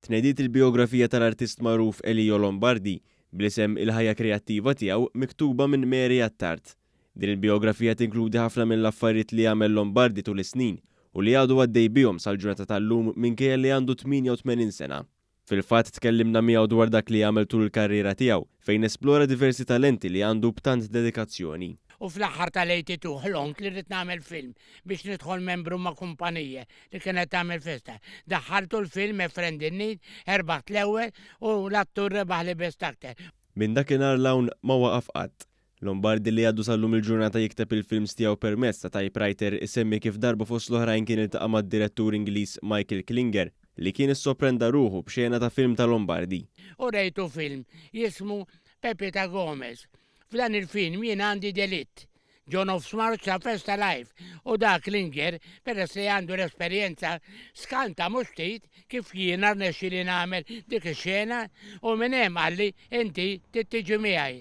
Tnediet il-bijografija tal-artist magħruf Elio Lombardi, bl-isem Il-ħajja kreattiva tiegħu miktuba minn Mary Attard. Din il-bijografija tinkludi ħafna mill-affarijiet li għamel Lombardi tul is-snin u li għadu għaddej bihom sal-ġurnata tal-lum minkejja li għandu 88 sena. Fil-fatt tkellimna miegħu dwar dak li għamel tul il-karriera tiegħu, fejn esplora diversi talenti li għandu b'tant dedikazzjoni. U fl-aħħar tal-82 ħlomt li rrid nagħmel film biex nidħol membru ma' kumpanija li kienet tagħmel festa. Daħħaltu l-film A Friend in Need, erbaħt l-ewwel u l-attur rebaħ li Best Actor. Minn dakinhar 'l hawn ma waqaf qatt. Lombardi li għadu sal-lum il-ġurnata jikteb il-films tiegħu permezz ta' typewriter isemmi kif darba fost l-oħrajn kien iltaqa' mad-direttur Ingliż Michael Klinger li kien issoprenda ruħu b'xena ta' film ta' Lombardi. U rejtu film jismu Pepita Gomez. F'dan il-film jien għandi delitt. Ġo nofs March ta' festa live u dak Klinger peress li għandu l-esperjenza skanta mhux ftit kif jiena rnexxieli nagħmel dik ix-xena u minn hemm qalli inti trid tiġi miegħi.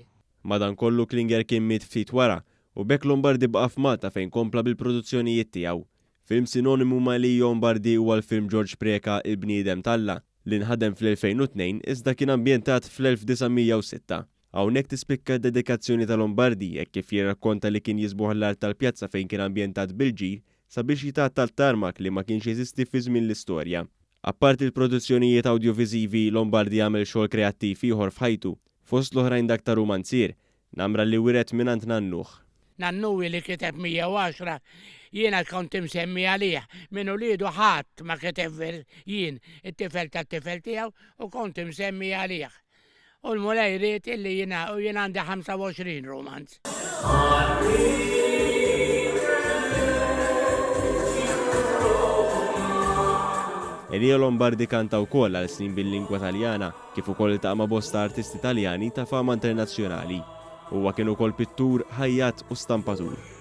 Madankollu Klinger kien miet ftit wara, u b'hekk Lombardi baqa' f'Malta fejn kompla bil-produzzjonijiet tiegħu. Film sinonimu ma' Elio Iombardi huwa l-film George Preca Il-Bniedem t'Alla, li nħadem fl-2002 iżda kien ambjentat fl-1906. Hawnhekk tispikka d-dedikazzjoni ta' Lombardi hekk kif jirrakkonta li kien jiżboħ l-art tal-pjazza fejn kien ambjentat bil-ġir sabiex jitgħatta l-tarmak li ma kienx jeżisti fi żmien l-istorja. Apparti l-produzzjonijiet awdjoviżivi, Lombardi għamel xogħol kreattiv ieħor f'ħajtu, fost l-oħrajn dak ta' rumanzier, namra li wiret mingħand nannuh. Nannuwi li kiteb 110, jiena kont imsemmi għalih. Minn uliedu ħadd ma kiteb vers, jien, it-tifel tat-tifel tiegħu, u kont imsemmi għalih. U l-Mulej ried illi jiena, u jien għandi 25 rumanz. Elio Lombardi kanta wkoll għal snin bil-lingwa Taljana, kif ukoll iltaqa' ma' bosta artisti Taljani ta' fama internazzjonali. Huwa kien ukoll pittur, ħajjat u stampatur.